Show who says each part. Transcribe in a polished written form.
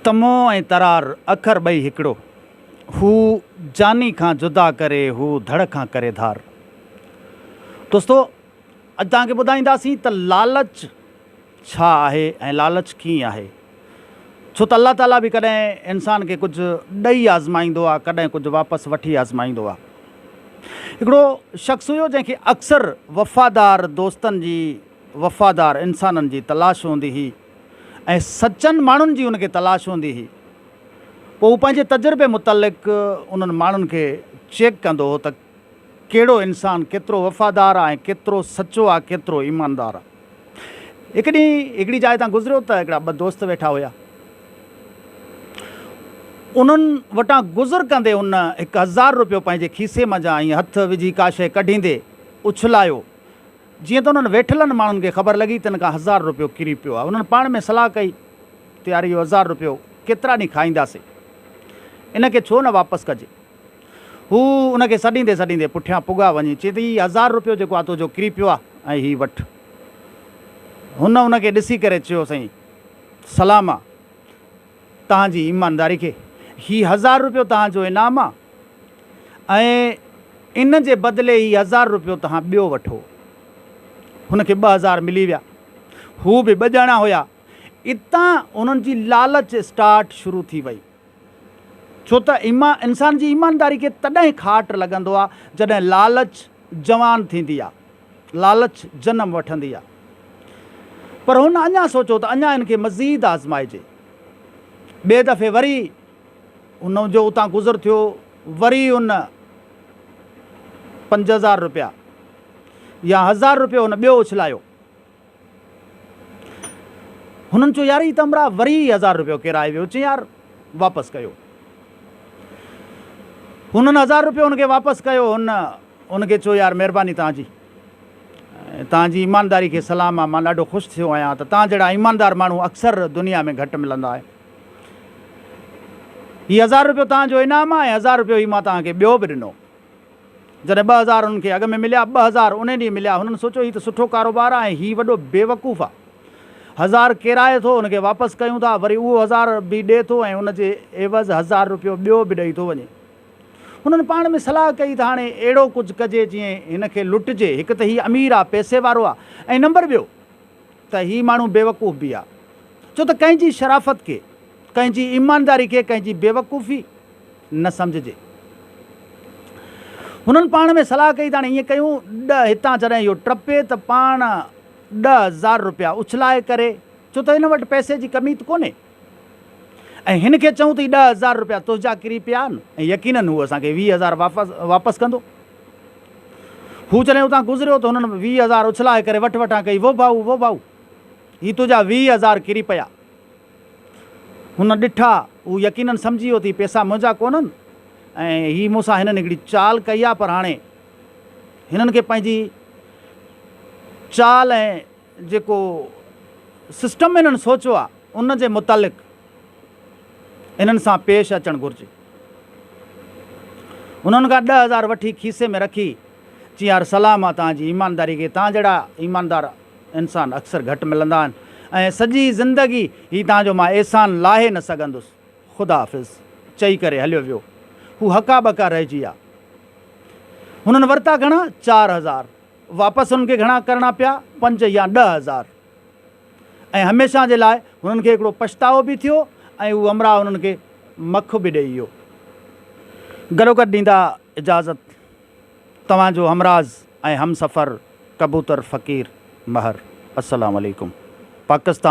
Speaker 1: تمو ۽ ترار اکر ٻئي هڪڙو. هو جاني کان جدا ڪري هو ڌڙ کان ڪري ڌار. دوستو اڄ توهان کي ٻڌائينداسين ته لالچ ڇا آهي ۽ لالچ ڪيئن آهي. ڇو ته الله تعاليٰ به ڪڏهن انسان کي ڪجهه ڏئي آزمائيندو آهي ڪڏهن ڪجهه واپس وٺي آزمائيندو آهي. هڪڙو شخص هيو جنهن کي اڪثر وفادار دوستن جي وفادار انسانن جي تلاش هوندي هئي ۽ سچن ماڻهن جي ان کي تلاش هوندي هئي. پوء هو پنهنجي تجربي متعلق انهن ماڻهن کي چيڪ ڪندو هو ته ڪهڙو انسان ڪيترو وفادار آهي ۽ ڪيترو سچو آهي، ڪيترو ايماندار آهي. هڪ ڏينهن هڪڙي جاء تان گذريو ته هڪڙا ٻه دوست ويٺا هيا. انهن وٽان گذر ڪندي هن 1000 روپيو پنهنجي کيسي منجهان ائين هٿ وجهي ڪا شيء ڪڍيندي اڇلايو. جيئن ته انهن ويٺلن ماڻهن کي خبر لڳي تن کان هزار روپيو ڪري پيو آهي. انهن پاڻ ۾ صلاح ڪئي ته يار اهو هزار روپيو ڪيترا ڏينهن کائينداسين. ان کي ڇو نه واپس ڪجي. هو ان کي سڏيندي سڏيندي پٺيان پڳا وڃي چي ته هي هزار روپيو جيڪو آ تنهنجو ڪري پيو آ ۽ هي وٺ. هن ان کي ڏسي ڪري چيو سائين سلام آ توهان جي ايمانداري کي. هي هزار روپيو توهان جو انعام آ ۽ ان جي بدلي هي هزار روپيو توهان ٻيو وٺو. هن کي 2000 ملي ويا. هو به ٻه ڄڻا هيا. اتان انهن جي لالچ اسٽارٽ شروع ٿي وئي. ڇو ته انسان جي ايمانداري کي تڏهن کاٽ لڳندو آ جڏهن لالچ جوان ٿيندي آ، لالچ جنم وٺندي آ. پر هن اڃا سوچيو ته اڃا هن کي مزيد آزمائجي. ٻئي دفعي وري ان جو اتان گذر ٿيو، وري ان 5000 روپيا يا هزار روپيو هن ٻيو اڇلايو. هنن چيو يار هي ته همراهه وري هزار روپيو ڪيرائي ويو. چيائين يار واپس ڪيو. هنن هزار روپيو هن کي واپس ڪيو. هن ان کي چيو يار مهرباني توهان جي، توهان جي ايمانداري کي سلام آ، مان ڏاڍو خوش ٿيو آهيان ته توهان جهڙا ايماندار ماڻهو اڪثر دنيا ۾ گهٽ ملندا آهن. هي هزار روپيو توهان جو انعام آ ۽ هزار روپيو هي مان توهان کي ٻيو به ڏنو. جڏهن 2000 انهن کي اڳ ۾ مليا، 2000 انهي ڏينهن مليا، هنن سوچيو هي ته سٺو ڪاروبار آهي ۽ هي وڏو بيوقوف آهي. هزار ڪيرائي ٿو، ان کي واپس ڪيون ٿا، وري اهو هزار به ڏئي ٿو ۽ ان جي عيوض هزار روپيو ٻيو به ڏئي ٿو وڃي. هنن پاڻ ۾ صلاح ڪئي ته هاڻي اهڙو ڪجهه ڪجي جيئن هن کي لٽجي، هڪ ته هي امير آهي، پئسي وارو آهي ۽ نمبر ٻيو ته هي ماڻهو بيوقوف به آهي. ڇو ته ڪنهن جي شرافت کي، ڪنهن جي ايمانداري کي ڪنهن جي بيوقوفي نه سمجهجي. هنن پاڻ ۾ صلاح ڪئي ته هاڻي ائين ڪيون، ڏهه هتان جڏهن اهو ٽپي ته پاڻ 10,000 روپيا اڇلائي ڪري، ڇو ته هن وٽ پئسي جي ڪمي ته ڪونهي ۽ هن کي چئون ته هي 10,000 روپيا تنهنجا ڪري پيا آهن ۽ يقينن هو اسان کي 20,000 واپس ڪندو. هو جڏهن اتان گذريو ته هنن 20,000 اڇلائي ڪري وٺ وٺان ڪئي، وو ڀائو، وو ڀائو، هي تنهنجا 20,000 ڪري پيا. هن ڏٺا، هو يقينن سمجهي ويو ته هي پئسا منهنجا ڪونهن ۽ هي مون سان هنن هڪڙي چال ڪئي آهي پر هاڻي هنن کي پنهنجي چال ۽ جيڪو سسٽم هنن سوچيو آهي ان جي متعلق هنن سان پيش اچڻ گهرجي. هنن کان 10,000 وٺي کيسي ۾ رکي چيائين يار سلام آ توهان جي ايمانداري کي، توهان جهڙا ايماندار انسان اڪثر گهٽ ملندا آهن ۽ سڄي زندگي هي توهان جو مان احسان لاهي نه سگهندس. خدا حافظ چئي ڪري هليو ويو. هو هڪا ٻڪا رهجي ويا. هنن ورتا گهڻا؟ 4000. واپس هنن کي گهڻا ڪرڻا پيا؟ 5 يا 10,000. ۽ هميشه جي لاء هنن کي هڪڙو پڇتاء به ٿيو ۽ هو همراهه هنن کي مک به ڏيئي ويو. گڏوگڏ ڏيندا اجازت. توهان جو همراز ۽ همسفر ڪبوتر فقير مهر. السلام عليڪم. پاڪستان.